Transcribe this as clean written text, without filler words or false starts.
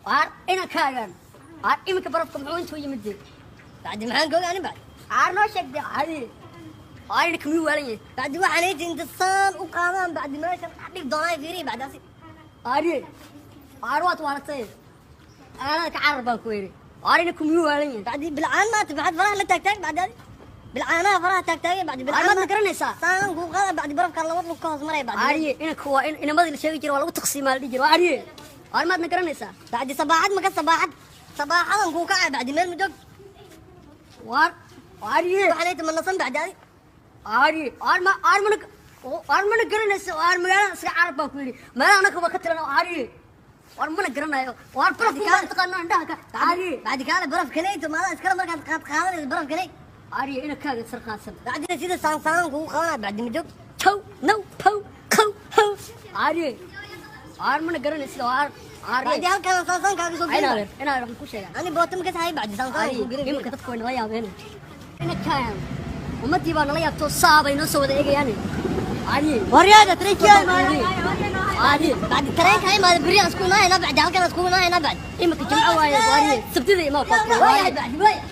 Waar inankaagan, waar iminka barafka muxuu intuu yimid? Bacdi maxaan ka ogaani bacdi? Waar noo sheegde adi. Waar inanka miyuu waalan yahay? Bacdi waxaan inta inta saan u qaadaan bacdi meeshan dhig doonaa, fiiri bacdaasi. Aariye, waar waad waalatay, aanada ka carar baan ku yidhi. Waar inanku miyuu waalan yahay? Bacdi bilcaan maanta maxaad faraha la taagtaag bacdi adi? Bilcaanaha faraha taagtaagay bacdi. Waar bilcaan maadna garanaysaa? Saan kuu qaada bacdi, barafka laba lug ka hoos maraya bacdi. Aariye, inanku waa in inamadii la sheegi jiray, waa lagu taqsiimaa la dhihi jiray. Aariye, waar maadna garanaysaa? Bacdi sabaaxad maka sabaaxad sabaaxadan kuu kacay bacdi, meel ma joog. Waar aariye, waxaan inta ma nasan bacdi adi? Aariye, waar ma waar mana waar mana garanaysa? Waar magaalada iska carab baan ku yidhi, meelaha anaka waa ka tiran. Aariye, waar mana garanayo? Waar barafku baan taqaanaa indhaha ka. Aariye, bacdi kaale baraf kaleyto maadaa iskale markaad qaad qaadanayso baraf kaley. Aariye, inankaaga sarqaansan. Bacdi sida saansaanan kugu qabanaya bacdi, ma joog. Tow now pow kow how. Aariye, waar mana garanaysa? Waar bacdi aariye, halkan saansaan kaaga soo gelin. Inaadeer, inaadeer, waxaan ku sheegaa ani boota ma ka tahay bacdi saansaan aariye kuu gelin. Iminka dadku way nala yaabeen inankaan, ummadii baa nala yaabto, saabay noo soo wada eegayaan. Aariye, waryaada tareenkii. Aariye, bacdi tareenka imaada, berri aan isku imaanayna bacdi, halkan aan isku imaanayna bacdi. Iminka jimco waaye. Aariye, sabtida imaa. Waayahay bacdi, waaya.